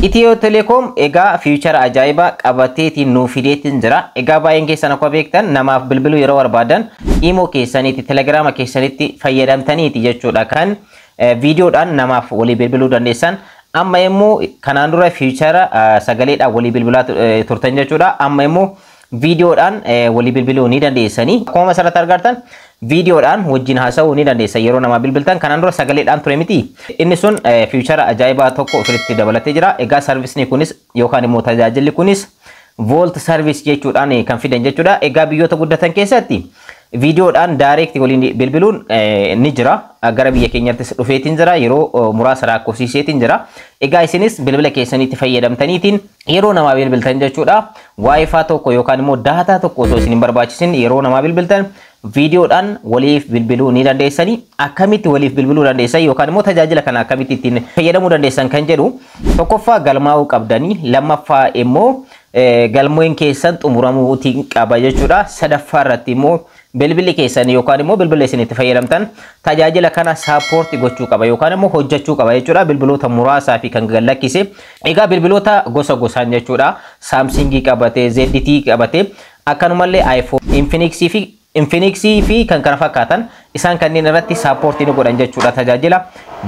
Itiyoo Telekoom egaa feature ajaa'ibaa qabateetiin nuu fideetiin jira. Egaa baay'een keessan akkuma beektan namaaf bilbiluu yeroo barbaadan Imo keessaniitti, Telegiraama keessanitti fayyadamtaniiti jechuudha kan viidiyoodhaan namaaf walii bilbiluu dandeessan. Amma immoo kanaan dura feature sagaleedhaan walii bilbilaa turtan jechuudha. Amma immoo viidiyoodhaan walii bilbiluu ni dandeessanii. Akkuma asirratti argartan viidiyoodhaan wajjin haasa'uu ni dandeessan yeroo namaa bilbiltan. Kanaan dura sagaleedhaan ture miti. Inni sun feature ajaa'ibaa tokko ofitti dabalatee jira. Egaa serviceni kunis yookaan immoo tajaajilli kunis VoLTE service jechuudhaan kan fidan jechuudha. Egaa biyyoota guddatan keessatti viidiyoodhaan direct waliin bilbiluun ni jira. Gara biyya keenyattis dhufeetiin jira. Yeroo muraasa lakkoofsiseetiin jira. Egaa isinis bilbila keessanitti fayyadamtaniitiin yeroo namaa bilbiltan jechuudha. WiFi tokko yookaan immoo data tokko osoo isin hin barbaachisin yeroo namaa bilbiltan viidiyoodhaan waliif bilbiluu ni dandeessanii. Akkamitti waliif bilbiluu dandeessan yookaan immoo tajaajila kana akkamitti ittiin fayyadamuu dandeessan kan jedhu, tokkoffaa galmaa'uu qabdanii, lammaffaa immoo galmeen keessan xumuramuutiin qaba jechuudha. Sadaffaa irratti immoo bilbilli keessan yookaan immoo bilbila isin itti fayyadamtan tajaajila kana support gochuu qaba yookaan immoo hojjechuu qaba jechuudha. Bilbiloota muraasaa fi kan lakkise. Egaa bilbiloota gosa gosaan jechuudha. Samsungii qabatee, ZTE qabatee, akkanumallee iPhone, Infinixii fi kan kana fakkaatan isaan kanneen irratti support ni godhan jechuudha tajaajila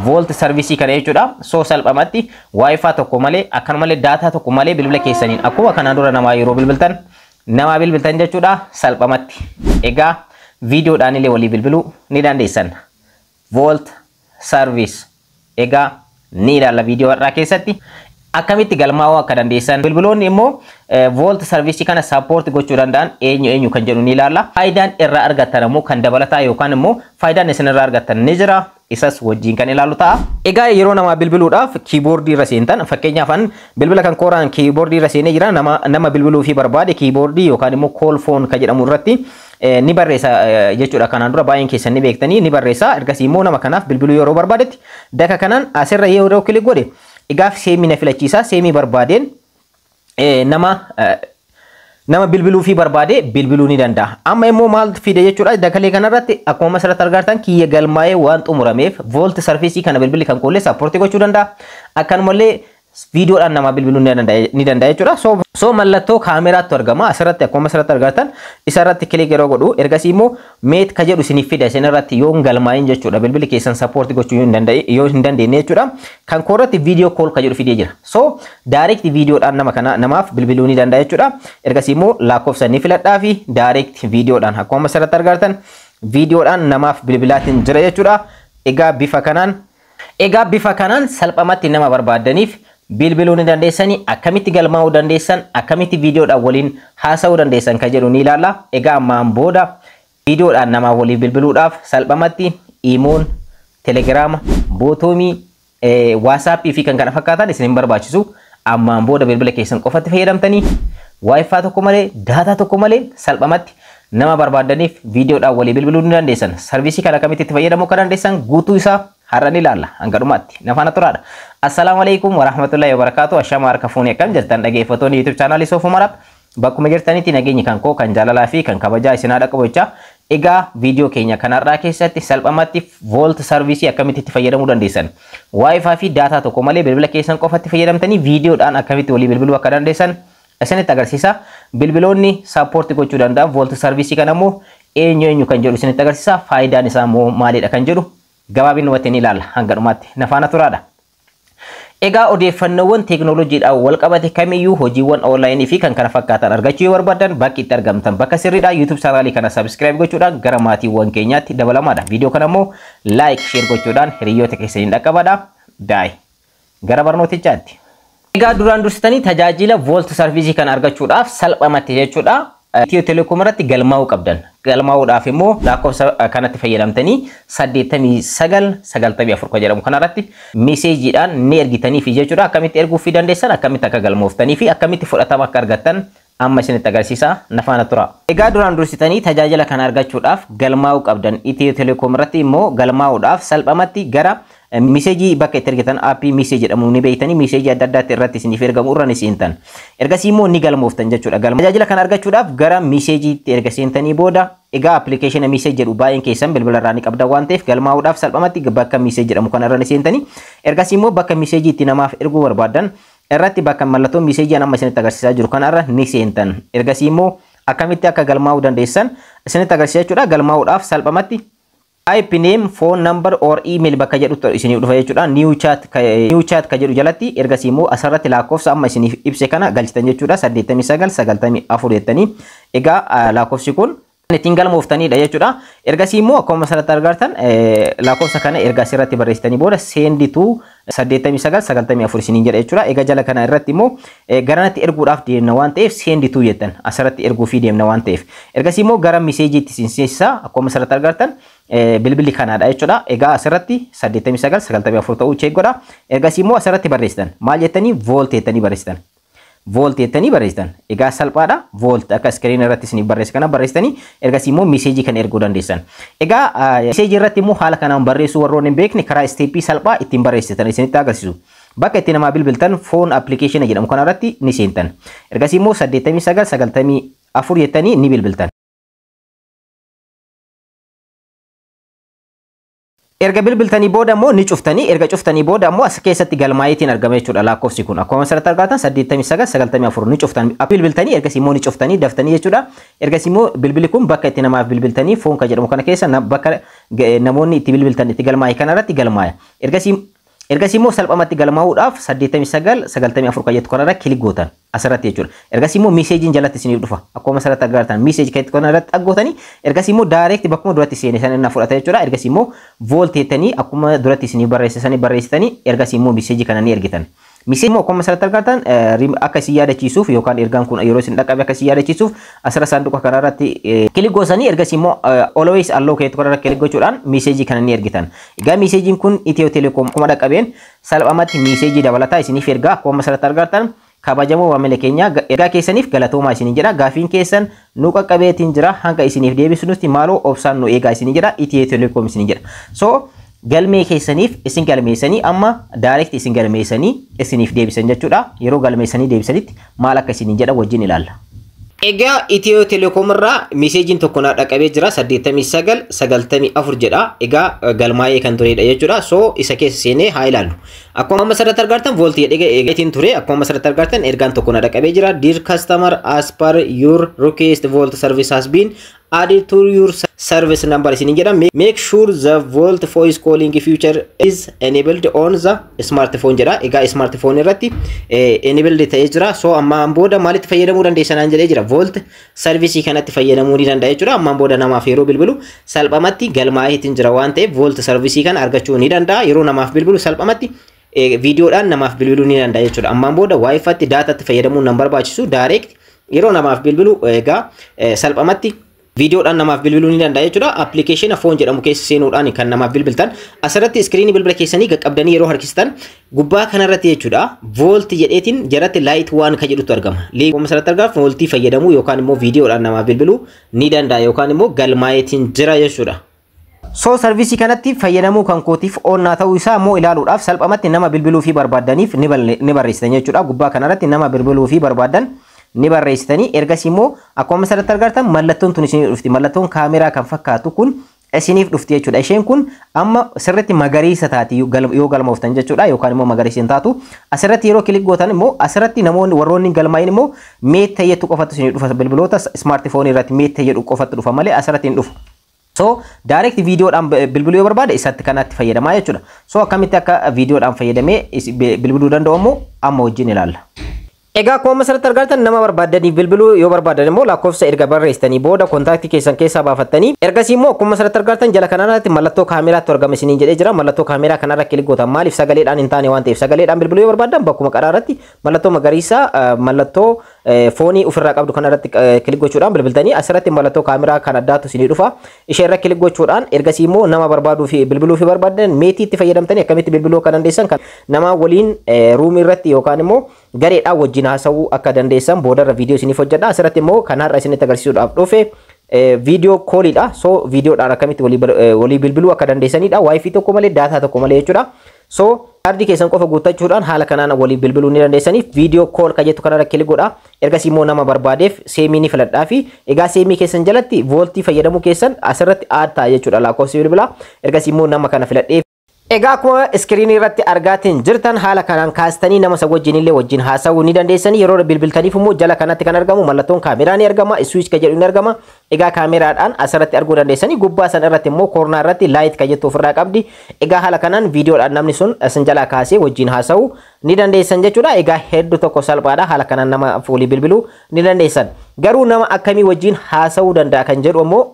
VoLTE service kana jechuudha. So salphumatti WiFi tokko malee, akkanumallee data tokko malee bilbila keessaniin akkuma kanaan dura namaa yeroo bilbiltan namaa bilbiltan jechuudha salphumatti. Egaa viidiyoodhaan illee walii bilbiluu ni dandeessan. VoLTE service egaa ni ilaalla viidiyoo har'aa keessatti. Akkamitti galmaa'uu akka dandeessan, bilbiloonni immoo VoLTE service kana support gochuu danda'an eenyu eenyu kan jedhu ni ilaalla. Faayidaan irraa argattan immoo kan dabalataa yookaan immoo faayidaan isin irraa argattan ni jira. Isas wajjin kan ilaalu ta'a. Egaa yeroo namaa bilbiluudhaaf keyboardii irra seentan, fakkeenyaaf an bilbila kan kooraan keyboardii irra seenee jira. Nama bilbiluu fi barbaade keyboardii yookaan immoo call phone kan jedhamu irratti ni barreessa jechuudha. Kanaan dura baay'een keessan ni beektanii, ni barreessa. Ergasii immoo nama kanaaf bilbiluu yeroo barbaadetti daka kanaan asirra yeroo click godhe egaaf SIMii na filachiisa. SIMii barbaadeen nama bilbiluu fi barbaade bilbiluu ni danda'a. Amma immoo maal fide jechuudha dakalee kanarratti? Akkuma asirratti argartan kiyya galmaa'ee waan xumurameef VoLTE service kana bilbilli kan koollee support gochuu danda'a. Akkanumallee viidiyoodhaan nama bilbiluu ni danda'a jechuudha. So mallattoo kaameraattu argama asirratti akkuma asirratti argartan. Isarratti click yeroo godhu ergasii immoo meet ka jedhu isiniif fida isin irratti yoo hin galmaa'in jechuudha, bilbilli keessan support gochuu yoo hin dandeenye jechuudha. Kan koorratti video call ka jedhu fidee jira. So direct viidiyoodhaan nama kana namaaf bilbiluu ni danda'a jechuudha. Ergasii immoo lakkoofsa ni filadhaa fi direct viidiyoodhaan akkuma asirratti argartan viidiyoodhaan namaaf bilbilaatiin jira jechuudha. Egaa bifa kanaan salphumatti nama barbaadaniif bilbiluu ni dandeessanii. Akkamitti galmaa'uu dandeessan, akkamitti viidiyoodhaan waliin haasa'uu dandeessan kan jedhu ni ilaalla. Egaa ammaan booda viidiyoodhaan namaa waliin bilbiluudhaaf salphumatti Imoon, Telegiraama, Bootoomii, WhatsAppii fi kan kana fakkaatan isin hin barbaachisu. Ammaan booda bilbila keessan qofatti fayyadamtanii WiFi tokko malee, data tokko malee salphumatti nama barbaadaniif viidiyoodhaan walii bilbiluu ni dandeessan. Service kana akkamitti itti fayyadamuu akka dandeessan guutuu isaa har'a ni ilaalla. Hanga dhumaatti na faana turaadha. Assalaamu alaikum warahmatullahi wabarakatuh. Ashama harka fuunee, akkam jirtan dhaggeeffattoonni YouTube channelii Soofuu Marab? Bakkuma jirtanitti nageenyi kan koo kan jaalalaa fi kan kabajaa isin haa dhaqqabu jechaa, egaa viidiyoo keenya kanarraa keessatti salphumatti VoLTE service akkamitti itti fayyadamuu dandeessan, WiFi fi data tokko malee bilbila keessan qofatti fayyadamtanii viidiyoodhaan akkamitti walii bilbiluu akka dandeessan isinitti agarsiisa. Bilbiloonni support gochuu danda'an VoLTE service kana immoo eenyu eenyu kan jedhu isinitti agarsiisa. Faayidaan isaa immoo maalidha kan jedhu gabaabinumatti ni ilaalla. Hanga dhumaatti na faana turaadha. Egaa odeeffannoowwan teeknooloojiidhaan wal qabate kamiyyuu, hojiiwwan onlaayinii fi kan kana fakkaatan argachuu yoo barbaadan bakki itti argamtan bakka sirriidha. YouTube channelii kana subscribe gochuudhaan gara maatiiwwan keenyaatti dabalamaadha. Viidiyoo kana immoo like, share gochuudhaan hiriyoota keessaniin dhaqqabadha. Daa'e gara barnootichaatti. Egaa duraan dursitanii tajaajila VoLTE service kana argachuudhaaf salphumatti jechuudha. Itiyoo Telekoom irratti galmaa'uu qabdan. Galmaa'uudhaaf immoo lakkoofsa kanatti fayyadamtanii 89 94 kan jedhamu kanarratti messageiidhaan ni ergitanii fi jechuudha. Akkamitti erguu fi dandeessan, akkamitti akka galmooftanii fi akkamitti fudhatama akka argattan amma isinitti agarsiisa, na faana tura. Egaa duraan dursitanii tajaajila kana argachuudhaaf galmaa'uu qabdan. Itiyoo Telekoom irratti immoo galmaa'uudhaaf salphumatti gara message bakka itti ergitan, app message jedhamu ni beektanii, message adda addaatti irratti isiniif ergamu irra ni seentan. Ergasii immoo ni galmooftan jechuudha. Tajaajila kana argachuudhaaf gara messageiitti erga seentanii booda, egaa appilikeeshina message jedhu baay'een keessan bilbila irraa ni qabda waan ta'eef, galmaa'uudhaaf salphumatti bakka message jedhamu kana irra ni seentanii, ergasii immoo bakka messageiitti namaaf erguu barbaadan Irratti bakka mallattoo message amma isinitti agarsiisaa jiru kanarra ni seentan. Ergasii immoo akkamitti akka galmaa'uu dandeessan isinitti agarsiisa jechuudha. Galmaa'uudhaaf salphumatti type name, phone number or email bakka jedhutti isiniif dhufa jechuudha. New chat ka jedhu jalatti ergasii immoo asirratti lakkoofsa amma isiniif ibse kana galchitan jechuudha. 89 94 jettanii, egaa lakkoofsi kun ittiin galmooftanidha jechuudha. Ergasii immoo akkuma asirratti argartan lakkoofsa kana erga asirratti barreessitanii booda "send to 89 94" isiniin jedha jechuudha. Egaa jala kana irratti immoo garanatti erguudhaaf deemna waan ta'eef "send to" jettan, asirratti erguufii deemna waan ta'eef. Ergasii immoo gara messageiitti isin seensisa. Akkuma asirratti argartan bilbilli kanaadha jechuudha. Egaa asirratti 89 94 ta'uu check godha. Ergasii immoo asirratti barreessitan. Maal jettanii? VoLTE jettanii barreessitan. VoLTE jettanii barreessitan. Egaa salphaadha. VoLTE akka screen irratti isiniif barreesse kana barreessitanii ergasii immoo message kana erguu dandeessan. Egaa message irratti immoo haala kanaan barreessuu warroonni hin beekne karaa step salphaa ittiin barreessitan isinitti agarsiisu. Bakka itti namaa bilbiltan phone application jedhamu kanarratti ni seentan. Ergasii immoo 89 94 jettanii ni bilbiltan. Erga bilbiltanii booda immoo ni cuftanii, erga cuftanii booda immoo as keessatti galmaayeetiin argama jechuudha lakkoofsi kun. Akkuma asirratti argatan 89 94 ni cuftan. Bilbiltanii ergasii immoo ni cuftanii daftanii jechuudha. Ergasii immoo bilbilli kun bakka itti namaaf bilbiltanii phone ka jedhamu kana keessa bakka namoonni itti bilbiltan itti galmaa'e kanarratti galmaaya. Ergasii immoo salphumatti galmaa'uudhaaf 89 94 kan jettu kanarra click gootan asirratti jechuudha. Ergasii immoo messageiin jalatti isiniif dhufa. Akkuma asirratti agartan message kan jettu kanarratti aggootanii ergasii immoo direct bakkuma duratti seene sana inni fudhata jechuudha. Ergasii immoo VoLTE jettanii akkuma duratti isiniif barreessisanii barreessitanii ergasii immoo message kana ni ergitan. Message immoo akkuma asirratti argatan akka isin yaadachiisuuf yookaan ergaan kun yeroo isin dhaqqabe akka isin yaadachiisuuf asirra saanduqa kanarratti click goosanii ergasii immoo "always allow" keetu kanarra click gochuudhaan message kana ni ergitan. Egaa messageiin kun Itiyoo Telekoom akkuma dhaqqabeen salphumatti message dabalataa isiniif ergaa. Akkuma asirratti argattan, "Kabajamoo maamila keenya, ergaa keessaniif galatoomaa" isiniin jedha. "Gaafiin keessan nu qaqqabeetiin jira, hanga isiniif deebisnutti maaloo obsaan nu eegaa" isiniin jedha Itiyoo Telekoom isiniin jedha. So galmee keessaniif isin galmeessanii amma direct isin galmeessanii isiniif deebisan jechuudha. Yeroo galmeessanii deebisanitti maal akka isiniin jedha wajjin ilaalla. Egaa Itiyoo Telekoom irraa messageiin tokko naa dhaqqabee jira, 89 94 jedha. Egaa galmaa'ee kan turedha jechuudha. So isa keessa seenee haa ilaallu. Akkuma amma asirratti argartan VoLTE jedhee eegatiin ture. Akkuma asirratti argartan ergaan tokko naa dhaqqabee jira. "Dear customer, as per your request, VoLTE service has been added to your service number" isiniin jedha. "Make sure the VoLTE voice calling feature is enabled on the smartphone" jedha. Egaa smartphone irratti enabled ta'ee jira. So ammaan booda maalitti fayyadamuu dandeessanaan jedhee jira. VoLTE service kanatti fayyadamuu ni danda'a jechuudha. Ammaan booda namaaf yeroo bilbilu salphumatti galmaa'eetiin jira waan ta'eef VoLTE service kana argachuu ni danda'a. Yeroo namaaf bilbilu salphumatti viidiyoodhaan namaaf bilbiluu ni danda'a jechuudha. Ammaan booda WiFitti daataatti fayyadamuun nan barbaachisu, direct yeroo namaaf bilbilu egaa salphumatti viidiyoodhaan namaaf bilbiluu ni danda'a jechuudha. Application phone jedhamu keessa seenuudhaan kan namaaf bilbiltan. Asirratti screen bilbila keessanii qaqqabdanii yeroo harkistan gubbaa kanarratti jechuudha. VoLTE jedheetiin jalatti light waan kan jedhutu argama. Akkuma asirratti argaa VoLTE fayyadamuu yookaan immoo viidiyoodhaan namaaf bilbiluu ni danda'a yookaan immoo galmaa'eetiin jira jechuudha. So service kanatti fayyadamuu kan kootiif oonnaa ta'uu isaa immoo ilaaluudhaaf salphumatti nama bilbiluu fi barbaaddaniif ni barreessitan jechuudha. Gubbaa kanarratti nama bilbiluu fi barbaadan ni barreessitanii ergasii immoo akkuma asirratti argartan mallattoon tun isiniif dhufti. Mallattoon kaameraa kan fakkaatu kun isiniif dhufti jechuudha. Isheen kun amma sirriitti magariisa taati yoo galmooftan jechuudha, yookaan immoo magariisa hin taatu. Asirratti yeroo click gootan immoo asirratti namoonni warroonni galmaa'in immoo meetta jettu qofatu isiniif dhufa. Bilbiloota smartphone irratti meetta jedhu qofatu dhufa malee asirratti hin dhufu. So direct viidiyoodhaan bilbiluu yoo barbaade isatti kanatti fayyadamaa jechuudha. So akkamitti akka viidiyoodhaan fayyadamee bilbiluu danda'u immoo amma wajjin ilaalla. Egaa akkuma asirratti argartan nama barbaaddaniif bilbiluu yoo barbaadan immoo lakkoofsa erga barreessitanii booda contact keessan keessaa baafattanii ergasii immoo akkuma asirratti argartan jala kanarratti mallattoo kaameraatti argama isiniin jedhee jira. Mallattoo kaameraa kanarra click gootan. Maaliif? Sagaleedhaan hin taane waan ta'eef. Sagaleedhaan bilbiluu yoo barbaadan bakkuma qaraa irratti mallattoo magariisa mallattoo phone ofirraa qabdu kanarratti click gochuudhaan bilbiltanii asirratti mallattoo kaameraa kan addaatu isinii dhufa. Ishee irra click gochuudhaan ergasii immoo nama barbaaduu fi bilbiluu fi barbaadan meetii itti fayyadamtanii akkamitti bilbiluu akka dandeessan, kan nama waliin room irratti yookaan immoo gareedhaan wajjin haasawuu akka dandeessan boodarra viidiyoo isiniif hojjedha. Asirratti immoo kan har'a isinitti agarsiisuudhaaf dhufe video calliidha. So viidiyoodhaan akkamitti walii bilbiluu akka dandeessanidha. WiFi tokko malee, data tokko malee jechuudha. So kaardii keessan qofa guuttachuudhaan haala kanaan walii bilbiluu ni dandeessaniif video call ka jettu kanarra click godha. Ergasii immoo nama barbaadeef SIM ni filadhaa fi egaa SIM keessan jalatti VoLTE fayyadamuu keessan asirratti add ta'a jechuudha lakkoofsi bilbilaa. Ergasii immoo nama kana filadhee Egaa akkuma iskiriinii irratti argaatiin jirtan, haala kanaan kaastanii nama isa wajjin illee wajjin haasa'uu ni dandeessanii. Yeroo bilbiltaniif immoo jala kanatti kan argamu mallattoon kaameraa ni argama, switch kan jedhu ni argama. Egaa kaameraadhaan asirratti arguu dandeessanii. Gubbaa san irratti immoo corner irratti light kan jettu ofirraa qabdi. Egaa haala kanaan viidiyoodhaan namni sun isin jalaa kaasee wajjin haasa'uu ni dandeessan jechuudha. Egaa hedduu tokko salphaadha, haala kanaan nama fuulii bilbiluu ni dandeessan. Garuu nama akkamii wajjin haasa'uu danda'a kan jedhu immoo,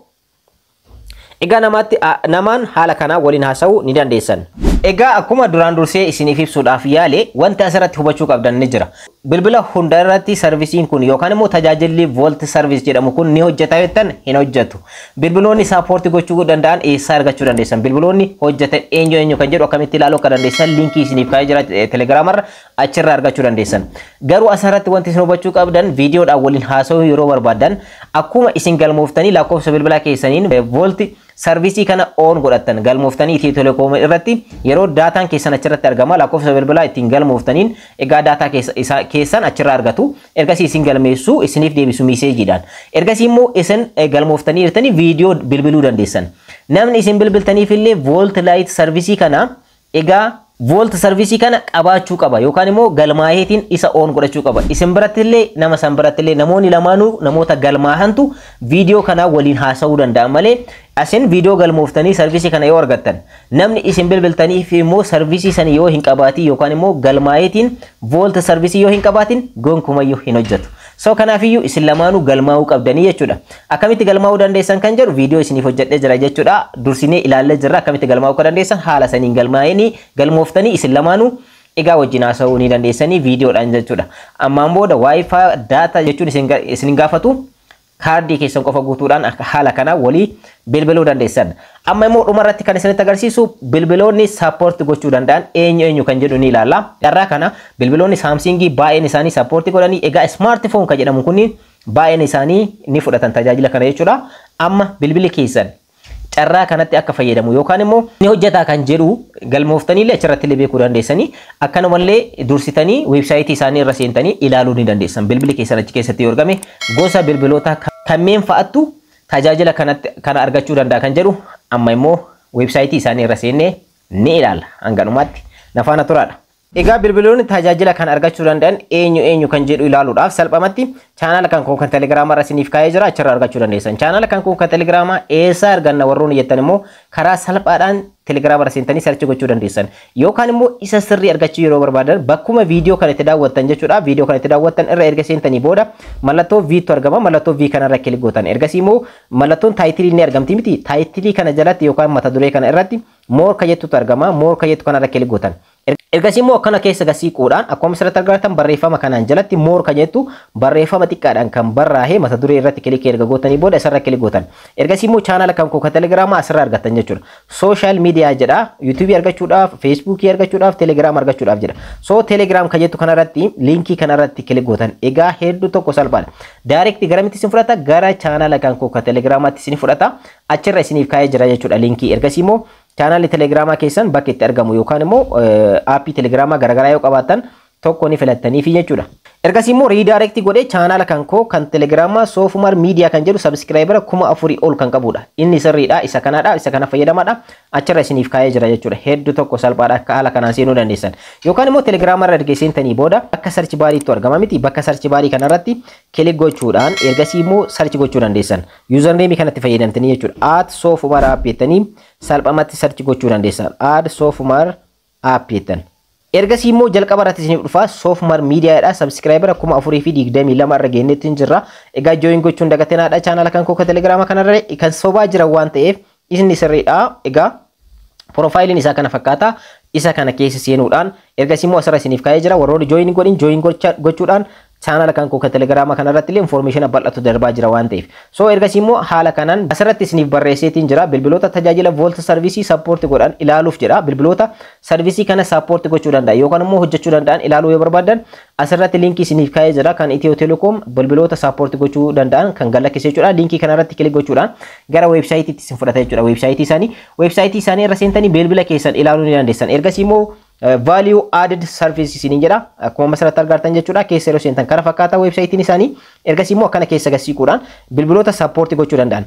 egaa namaatti namaan haala kanaa waliin haasa'uu ni dandeessan. Egaa akkuma duraan dursee isiniif ibsuudhaaf yaale, wanti asirratti hubachuu qabdan ni jira. Bilbila hunda irratti sarvisiin kun yookaan immoo tajaajilli VoLTE service jedhamu kun ni hojjeta jettan, hin hojjetu. Bilbiloonni support gochuu danda'an eessaa argachuu dandeessan? Bilbiloonni hojjetan eenyu eenyu kan jedhu akkamitti ilaaluu akka dandeessan liinkii isiniif kaa'ee jira telegiraamarra, achirraa argachuu dandeessan. Garuu asirratti wanti isin hubachuu qabdan, viidiyoodhaan waliin haasa'uu yeroo barbaadan, akkuma isin galmooftanii lakkoofsa bilbilaa keessaniin VoLTE service kana on godhattan, galmooftanii Itiyoo Telekoom irratti yeroo daataan keessan achirratti argama, lakkoofsa bilbilaa ittiin galmooftaniin egaa daataa keessan achirraa argatu. Ergasii isin galmeessuu, isiniif deebisu miiseejiidhaan. Ergasii immoo isin galmooftanii jirtanii viidiyoo bilbiluu dandeessan. Namni isin bilbiltaniif illee VoLTE Lite service kana, egaa VoLTE service kana qabaachuu qaba yookaan immoo galmaaheetiin isa on godhachuu qaba. Isin biratti illee, nama san biratti illee, namoonni lamaanuu namoota galmaahantu viidiyoo kanaa waliin haasa'uu danda'an malee, asin viidiyoo galmooftanii service kana yoo argattan, namni isin bilbiltaniif immoo service sana yoo hin qabaatin yookaan immoo galmaaheetiin VoLTE service yoo hin qabaatin, gonkumayyuu hin hojjetu. So kanaafiyyuu isin lamaanuu galmaa'uu qabdanii jechuudha. Akkamitti galmaa'uu dandeessan kan jedhu viidiyoo isiniif hojjedhee jira jechuudha. Dursinee ilaallee jirra akkamitti galmaa'uu akka dandeessan. Haala saniin galmaa'anii galmooftanii isin lamaanuu egaa wajjin haasa'uu ni dandeessanii viidiyoodhaan jechuudha. Ammaan booda WiFi data jechuun isin gaafatu, kaardii keessan qofa guutuudhaan haala kanaa walii bilbiluu dandeessan. Amma immoo dhumarratti kan isinitti agarsiisu bilbiloonni support gochuu danda'an eenyu eenyu kan jedhu ni ilaalla. Carraa kana bilbiloonni Saamsingii baay'een isaanii support godhanii, egaa smartphone kan jedhamu kunniin baay'een isaanii ni fudhatan tajaajila kana jechuudha. Amma bilbilli keessan carraa kanatti akka fayyadamu yookaan immoo ni hojjetaa kan jedhu galmooftanii illee achirratti illee beekuu dandeessanii, akkanumallee dursitanii weebsaayitii isaanii irra seentanii ilaaluu ni dandeessan. Bilbilli keessan achi keessatti yoo argame, gosa bilbiloota kanneen fa'attu tajaajila kanatti kana argachuu danda'a kan jedhu amma immoo weebsaayitii isaanii irra seennee ni ilaalla. Hanga dhumaatti na faana turaadha. Egaa bilbiloonni tajaajila kana argachuu danda'an eenyu eenyu kan jedhu ilaaluudhaaf salphumatti chaanaala kan koo kan telegiraamaa irra isiniif kaa'ee jira, achirraa argachuu dandeessan. Chaanaala kan koo kan telegiraamaa eessaa arganna warroonni jettan immoo, karaa salphaadhaan telegiraama irra seentanii search gochuu dandeessan. Yookaan immoo isa sirrii argachuu yeroo barbaadan, bakkuma viidiyoo kana itti daawwattan jechuudha. Viidiyoo kana itti daawwattan irra erga seentanii booda mallattoo V tu argama. Mallattoo V kanarra click gootan. Ergasii immoo mallattoon title ni argamti miti. Title kana jalatti yookaan mata duree kana irratti more ka jettutu argama. More ka jettu kanarra click gootan. Ergasii immoo akkana keessa gasiiquudhaan akkuma asirratti argattan barreeffama kanaan jalatti more ka jettu barreeffama xiqqaadhaan kan barraa'ee mata duree irratti click erga gootanii booda isarra click gootan. Ergasii immoo chaanaala kan koo kan telegiraamaa asirraa argattan jechuudha. Social media jedha. Yuutuubii argachuudhaaf, feesbuukii argachuudhaaf, telegiraama argachuudhaaf jedha. So Telegram kan jettu kanarratti, liinkii kanarratti click gootan. Egaa hedduu tokko salphaadha. Direct garamitti isin fudhata? Gara chaanaala kan koo kan telegiraamaatti isin fudhata. Achirra isiniif kaa'ee jira jechuudha liinkii. Ergasii immoo chaanaalli telegiraamaa keessan bakka itti argamu yookaan immoo aappii telegiraamaa garaagaraa yoo qabaattan tokko ni filattaniifi jechuudha. Ergasii immoo redirect godhee chaanaala kan koo kan telegiraamaa Soofumar Miidiyaa kan jedhu subscriber 4000 ol kan qabudha. Inni sirriidha, isa kanadha, isa kana fayyadamaadha. Achirra isiniif kaa'ee jira jechuudha. Hedduu tokko salphaadha, akka haala kanaan seenuu dandeessan. Yookaan immoo telegiraama irra erga seentanii booda bakka search bariitu argama miti. Bakka search bar kanarratti click gochuudhaan ergasii immoo search gochuu dandeessan. Username kanatti fayyadamtanii jechuudha. @SoofumarApp jettanii salphumatti search gochuu dandeessan. @SoofumarApp jettan. Ergasii immoo jalqaba irratti isiniif dhufa Soofumar Miidiyaadha. Subscriber 4022 irra geenyetti hin jirra. Egaa join gochuun dagatinaadha. Chaanaala kan koo telegiraama kanarra kan sobaa jiran waan ta'eef inni sirriidha. Egaa piroofaayiliin isaa kana fakkaata. Isa kana keessa seenuudhaan ergasii immoo asirra isiniif kaa'ee jira. Warroonni join godhin join gochuudhaan chaanaala kan koo telegiraama kanarratti illee information bal'atu darbaa jira waan ta'eef. So ergasii immoo haala kanaan asirratti isiniif barreesseetiin jira. Bilbiloota tajaajila VoLTE service support godhan ilaaluuf jedha. Bilbiloota service kana support gochuu danda'an yookaan immoo hojjechuu danda'an ilaaluu yoo barbaadan, asirratti liinkii isiniif kaa'ee jira kan Itiyoo Telekoom bilbiloota support gochuu danda'an kan galakkise jechuudha. Liinkii kanarratti click gochuudhaan gara weebsaayitiitti isin fudhata jechuudha. Weebsaayitii isaanii irra seentanii bilbila keessan ilaaluu ni dandeessan. Ergasii immoo value added service isiniin jedha, akkuma asirratti argartan jechuudha. Keessa yeroo seentan kana fakkaata weebsaayitiin isaanii. Ergasii immoo akkana keessa gasiiquudhaan bilbiloota support gochuu danda'an.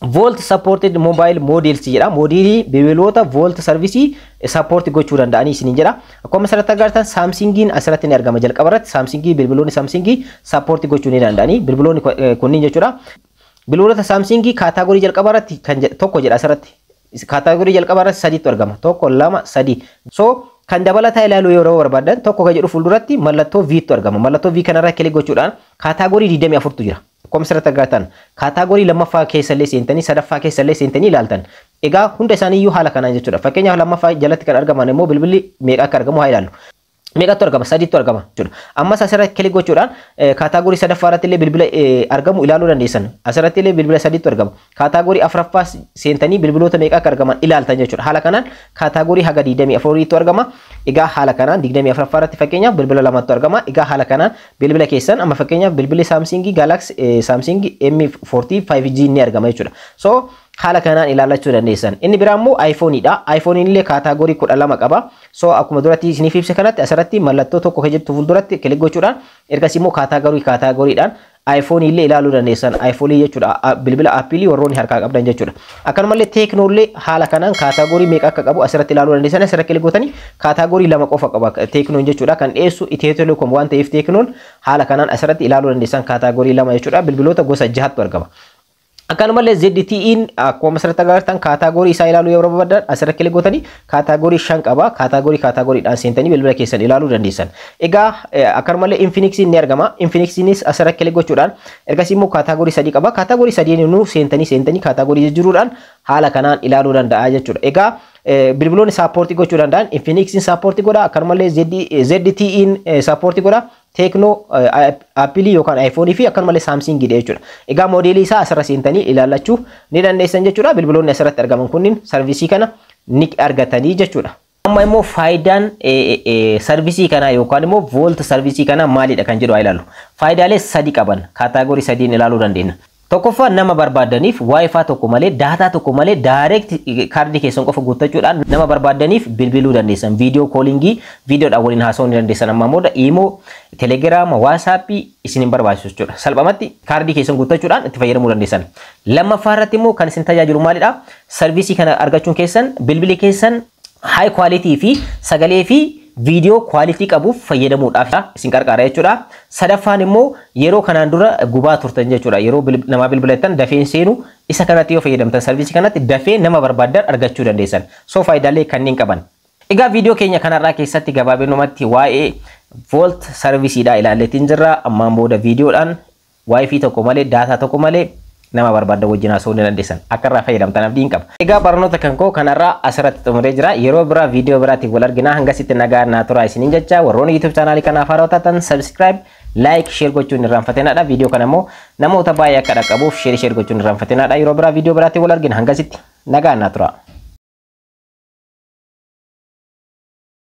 VoLTE supported mobile models jedha. Modelii bilbiloota VoLTE service support gochuu danda'anii isiniin jedha. Akkuma asirratti agartan, Samsungiin asirratti ni argama. Jalqaba irratti Samsungii, bilbiloonni Samsungii support gochuu ni danda'anii. Bilbiloonni kunniin jechuudha. Bilbiloota Samsungii category jalqaba irratti kan tokko jedha asirratti. Category jalqaba irratti sadiitu argama. Tokko, lama, sadi. So kan dabalataa ilaaluu yeroo barbaadan, tokko kan jedhu fuulduratti mallattoo V'tu argama. Mallattoo V kanarra click gochuudhaan category 24tu jira. Akkuma asirratti agartan, category lammaffaa keessallee seentanii, sadaffaa keessallee seentanii ilaaltan. Egaa hunda isaaniiyyuu haala kanaan jechuudha. Fakkeenyaaf, lammaffaa jalatti kan argaman immoo bilbilli meeqa akka argamu haa ilaallu. Meeqatu argama? Sadiitu argama jechuudha. Ammas asirratti click gochuudhaan category sadaffaa irratti illee bilbila argamu ilaaluu dandeessan. Asirratti illee bilbila sadiitu argama. Category afuraffaa seentanii bilbiloota meeqa akka argaman ilaaltan jechuudha. Haala kanaan category haga 24tu argama. Egaa haala kanaan 24ffaa irratti fakkeenyaaf bilbila lamatu argama. Egaa haala kanaan bilbila keessan, amma fakkeenyaaf bilbilli Samsung Galaxy Samsung M40 5G ni argama jechuudha. So haala kanaan ilaallachuu dandeessan. Inni biraa immoo iPhone'idha. iPhone'n illee category 12 qaba. So akkuma duratti isiniif ibse kanatti, asirratti mallattoo tokko kan jettu fuulduratti click gochuudhaan, ergasii immoo category categorydhaan iPhone illee ilaaluu dandeessan. iPhone jechuudha, bilbila Apple warroonni harkaa qabdan jechuudha. Akkanumallee Tecno illee haala kanaan category meeqa akka qabu asirratti ilaaluu dandeessan. Asirratti click gootanii category lama qofa qaba Tecnoon jechuudha. Kan dhiyeessu Ethio Telecom waan ta'eef, Tecnoon haala kanaan asirratti ilaaluu dandeessan, category lama jechuudha. Bilbiloota gosa jahatu argama. Akkanumallee ZTE'n akkuma asirratti agartan, category isaa ilaaluu yeroo barbaadan, asirratti click gootanii category shan qaba. Category categorydhaan seentanii bilbila keessan ilaaluu dandeessan. Egaa akkanumallee Infinix'n ni argama. Infinix'nis asirratti click gochuudhaan ergasii immoo category sadii qaba. Category sadiin nu seentanii seentanii category jijjiiruudhaan haala kanaan ilaaluu danda'a jechuudha. Egaa bilbiloonni support gochuu danda'an, Infinix'n support godha, akkanumallee ZTE'n support godha. Tecno, Apple yookaan iPhone fi akkanumallee Samsungidha jechuudha. Egaa modelii isaa asirra seentanii ilaallachuu ni dandeessan jechuudha. Bilbiloonni asirratti argaman kunniin service kana ni argatanii jechuudha. Amma immoo faayidaan service kanaa yookaan immoo VoLTE service kanaa maalidha kan jedhu haa ilaallu. Faayidaalee sadi qaban category sadiin ilaaluu dandeenya. Tokkoffaa, nama barbaadaniif WiFi tokko malee, data tokko malee, direct kaardii keessan qofa guuttachuudhaan nama barbaadaniif bilbiluu dandeessan. Video calling, viidiyoodhaan waliin haasa'uu ni dandeessan. Amma booda Imo, Telegram, WhatsApp isin hin barbaachisu jechuudha. Salphumatti kaardii keessan guuttachuudhaan itti fayyadamuu dandeessan. Lammaffaa irratti immoo kan isin tajaajilu maalidha? Service kana argachuun keessan bilbilli keessan high quality fi sagalee fi viidiyoo quality qabuuf fayyadamuudhaaf isin qarqaara jechuudha. Sadaffaan immoo yeroo kanaan dura gubaa turtan jechuudha. Yeroo namaa bilbilattan dafeen seenu, isa kanatti yoo fayyadamtan, service kanatti dafee nama barbaaddan argachuu dandeessan. So faayidaalee kanneen qaban. Egaa viidiyoo keenya kanarraa keessatti gabaabinumatti waa'ee VoLTE servicedha ilaalleetiin jirra. Ammaan booda viidiyoodhaan WiFi tokko malee, data tokko malee nama barbaaddan wajjin haasa'uu ni dandeessan. Akka irraa fayyadamtan abdiin qaba. Egaa barnoota kan koo kanarraa asirratti xumuree jira. Yeroo biraa viidiyoo biraatiin wal argina. Hangasitti nagaa naa turaa isiniin jecha, warroonni YouTube channelii kanaaf haarawaa taatan subscribe, like, share gochuun irraanfatinaadha. Viidiyoo kana immoo namoota baay'ee akka dhaqqabuuf share share gochuun irraanfatinaadha. Yeroo biraa viidiyoo biraatiin wal argina. Hangasitti nagaa naa turaa.